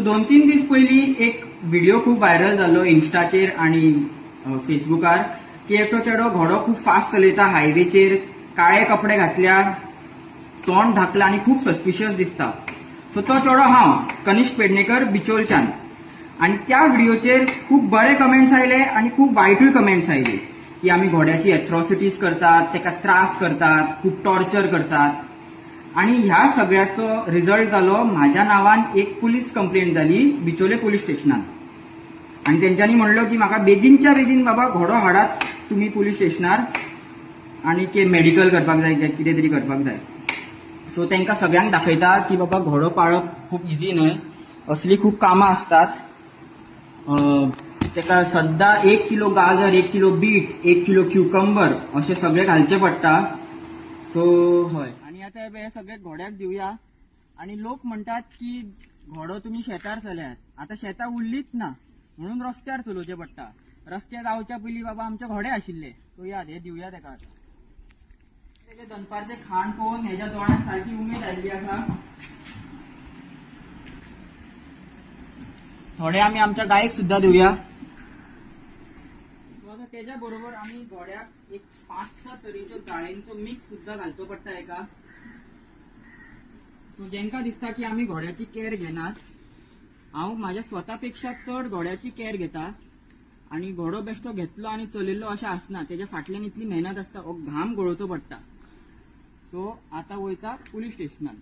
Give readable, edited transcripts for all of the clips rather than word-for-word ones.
2-3 दीस पयलीं एक व्हिडिओ खूब व्हायरल जालो इन्स्टाचेर आनी फेसबुकार की एकटो चेडो घोडो खूब फास्ट चलयता हायवेचेर, काळे कपडे घातल्या, तोंड धाकला आनी खूब सस्पिशियस दिसता. सो तो चेडो हांव, कनिष्क पेडणेकर, बिचोलच्यान. आनी त्या व्हिडिओचेर खूब बरे कमेंट्स आयले आनी खूब वायटूय कमेंट्स आयले की आमी घोड्याची एट्रॉसिटीज करतात, ताका त्रास करतात, खूब टॉर्चर करतात. आणि ह्या सगळ्याचो रिझल्ट जालो माझ्या नावान एक पुलीस कंप्लेंट जाली बिचोले पुलीस स्टेशनान. आणि तेंच्यांनी म्हणलो की म्हाका बेगीनच्या बेगीन बाबा घोडो हाडात तुमी पुलीस स्टेशनार आणि के मेडिकल करपाक जाय, कितें तरी करपाक जाय. सो तांकां सगळ्यांक दाखयता की बाबा घोडो पाळप खूब इजी न्हय, असली खूब कामां आसतात. ताका सद्दां 1 किलो गाजर, 1 किलो बीट, 1 किलो क्युकंबर अशें सगळें घालचें पडटा. सो हय, आनी आतां हे सगळे घोड्याक दिवया. आनी लोक म्हणटात की घोडो तुमी शेतार चलयात, आतां शेतां उरलीच ना म्हणून रस्त्यार चलोवचें पडटा. रस्त्यार जावच्या पयलीं बाबा आमचे घोडे आशिल्ले. सो याद हे दिवया ताका. आतां तेजे दनपारचें खाण पळोवन हेज्या दोळ्यांत सारकी उमेद आयिल्ली आसा. थोडे आमी आमच्या गायक सुद्दां दिवया. आतां तेज्या बरोबर आमी घोड्याक एक 5-6 तरेच्यो दाळींचो मिक्स सुद्दां घालचो पडटा एका. सो जेंका दिसता की आमी घोड्याची केअर घेनात, हांव म्हाज्या स्वता पेक्षा चड घोड्याची केअर घेता. आनी घोडो बेश्टो घेतलो आनी चलयल्लो अशें आसना, तेज्या फाटल्यान इतली मेहनत आसता, हो घाम गळोवचो पडटा. सो आतां वयता पुलीस स्टेशनान.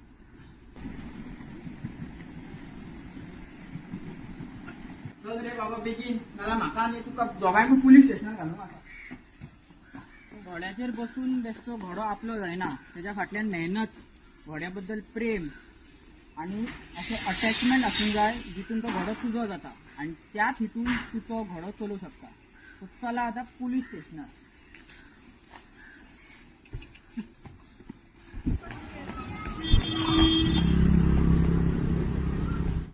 चल रे बाबा बेगीन, नाल्यार म्हाका आनी तुका दोगांयकूय पुलीस स्टेशनान घालूं म्हाका. घोड्याचेर बसून बेश्टो घोडो आपलो जायना, तेज्या फाटल्यान मेहनत, घोड्या बद्दल प्रेम आनी अशें अटॅचमेंट आसूंक जाय जितून तो घोडो तुजो जाता आनी त्याच हितून तूं तो घोडो चलोवंक शकता. सो चला आतां पुलीस स्टेशनार.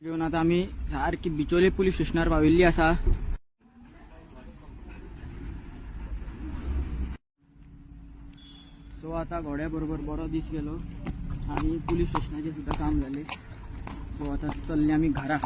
घेवन आतां आमी सारकी बिचोले पुलीस स्टेशनार पाविल्ली आसा. सो आतां घोड्या बरोबर बरो दीस गेलो आनी पुलीस स्टेशनाचें सुद्दां काम जालें. सो आतां चल्ले आमी घरा.